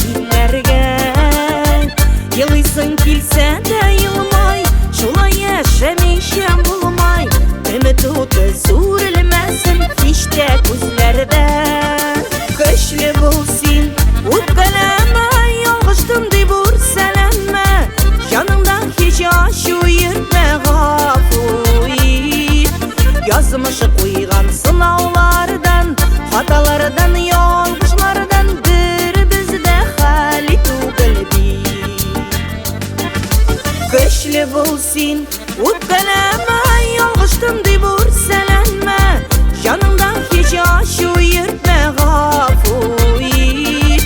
җилләргә. Елыйсың килсә дә елмай, шулай яшәмичә булмай. Өмет уты сүрелмәсен һич тә күзләрдә. Көчле бул син, үпкәләмә, ялгыштым дип үрсәләнмә. Җаныңда һич ачу йөртмә, гафу ит. Язмышы куйган сынаулардан, хаталардан, ялгышлардан беребез дә хали түгел бит. Көчле бул син, үпкәләмә, ялгыштым дип үрсәләнмә. Җаныңда һич ачу йөртмә, гафу ит.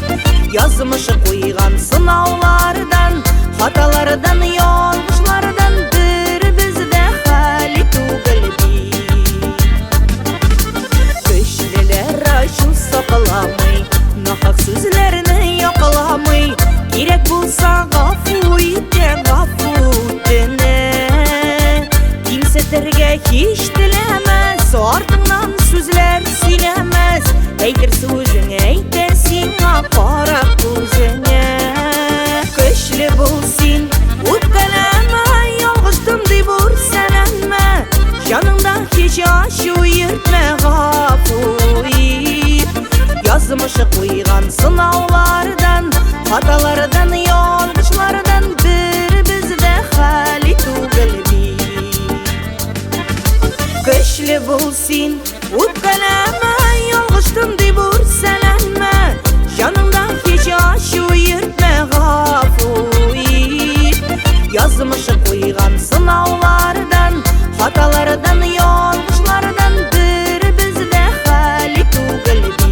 Язмышы куйган сынаулардан, хаталардан, ялгышлардан беребез дә хали түгел бит. Көчлеләр ачу сакламый, нахак сүзләрне якламый. Кирәк булса гафу итә, гафу үтенә. Кимсетергә һич теләмәс, артыңнан сүзләр сөйләмәс. Әйтер сүзең әйтә сиңа карап күзеңә. Көчле бул син, үпкәләмә, ялгыштым дип үрсәләнмә. Җаныңда һич ачу йөртмә, гафу ит. Язмышы куйган сынаулардан, хаталардан, ялгышлардан беребез дә хали түгел бит. Көчле бул син, үпкәләмә, ялгыштым дип үрсәләнмә. Җаныңда һич ачу йөртмә, гафу ит. Язмышы куйган сынаулардан, хаталардан, ялгышлардан беребез дә хали түгел бит.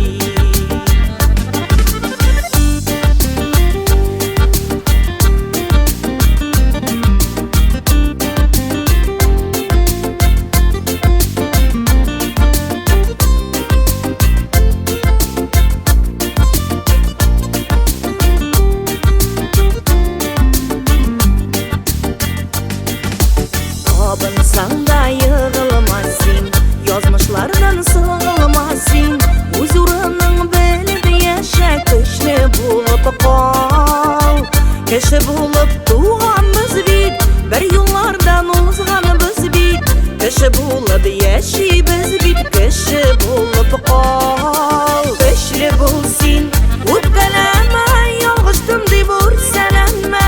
Абынсаң да егылма син, язмышлардан сыгылма син. Үз урының белеп яшә, көчле булып кал. Кеше булып туганбыз бит, бер юллардан узганбыз бит. Кеше булып яшибез бит, кеше булып кал. Көчле бул син, үпкәләмә, ялгыштым дип үрсәләнмә.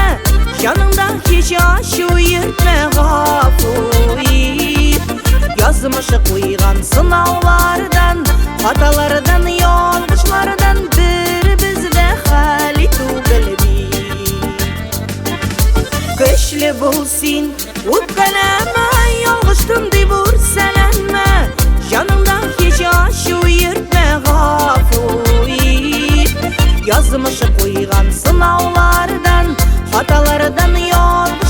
Җаныңда һич ачу йөртмә, гафу ит. Язмышы куйган сынаулардан, хаталардан, ялгышлардан беребез дә хали түгел бит. Көчле бул син, үпкәләмә, ялгыштым дип үрсәләнмә. Җаныңда һич ачу йөртмә, гафу ит. Язмышы куйган сынаулардан, хаталардан, ялгышлардан